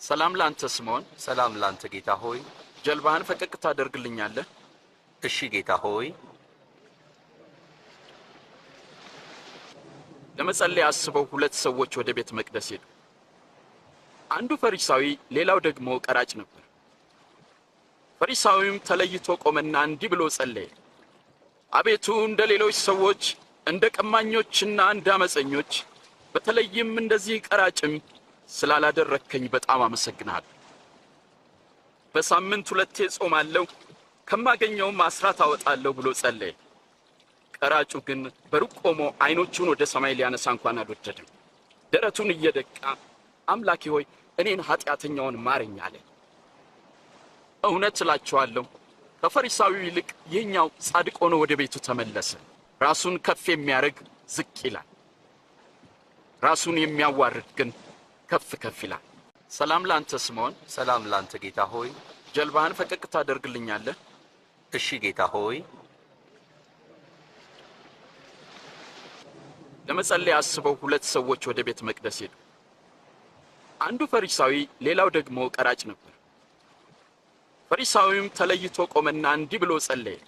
ሰላም ላንተ ስምዖን። ሰላም ላንተ ጌታ ሆይ። ጀልባህን ፈቀቅ ታደርግልኛለህ? እሺ ጌታ ሆይ። ለመጸለይ አስበው ሁለት ሰዎች ወደ ቤተ መቅደስ ሄዱ። አንዱ ፈሪሳዊ፣ ሌላው ደግሞ ቀራጭ ነበር። ፈሪሳዊውም ተለይቶ ቆመና እንዲህ ብሎ ጸለየ። አቤቱ እንደ ሌሎች ሰዎች እንደ ቀማኞችና እንደ አመፀኞች በተለይም እንደዚህ ቀራጭም ስላላደረከኝ በጣም አመሰግናለሁ። በሳምንት ሁለቴ ጾማለሁ፣ ከማገኘውም አስራት አወጣለሁ ብሎ ጸለየ። ቀራጩ ግን በሩቅ ቆሞ ዓይኖቹን ወደ ሰማይ ሊያነሳ እንኳን አልወደደም። ደረቱን እየደቃ አምላኬ ሆይ እኔን ኃጢአተኛውን ማረኝ አለ። እውነት እላችኋለሁ ከፈሪሳዊው ይልቅ ይህኛው ጻድቅ ሆኖ ወደ ቤቱ ተመለሰ። ራሱን ከፍ የሚያደርግ ዝቅ ይላል፣ ራሱን የሚያዋርድ ግን ከፍ ከፍ ይላል። ሰላም ላንተ ስምዖን። ሰላም ላንተ ጌታ ሆይ። ጀልባህን ፈቀቅ ታደርግልኛለህ? እሺ ጌታ ሆይ። ለመጸለይ አስበው ሁለት ሰዎች ወደ ቤተ መቅደስ ሄዱ። አንዱ ፈሪሳዊ፣ ሌላው ደግሞ ቀራጭ ነበር። ፈሪሳዊውም ተለይቶ ቆመና እንዲህ ብሎ ጸለየ።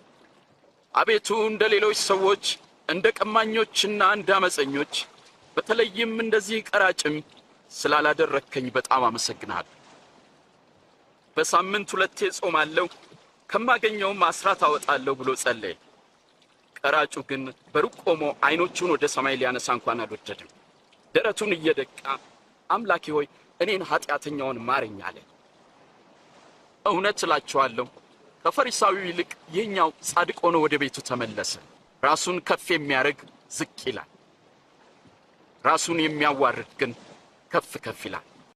አቤቱ እንደ ሌሎች ሰዎች እንደ ቀማኞችና እንደ አመፀኞች በተለይም እንደዚህ ቀራጭም ስላላደረከኝ በጣም አመሰግናለሁ። በሳምንት ሁለቴ ጾማለሁ፣ ከማገኘውም አስራት አወጣለሁ ብሎ ጸለየ። ቀራጩ ግን በሩቅ ቆሞ ዓይኖቹን ወደ ሰማይ ሊያነሳ እንኳን አልወደደም። ደረቱን እየደቃ አምላኬ ሆይ እኔን ኃጢአተኛውን ማረኝ አለ። እውነት እላችኋለሁ ከፈሪሳዊው ይልቅ ይህኛው ጻድቅ ሆኖ ወደ ቤቱ ተመለሰ። ራሱን ከፍ የሚያደርግ ዝቅ ይላል፣ ራሱን የሚያዋርድ ግን ከፍ ከፍ ይላል።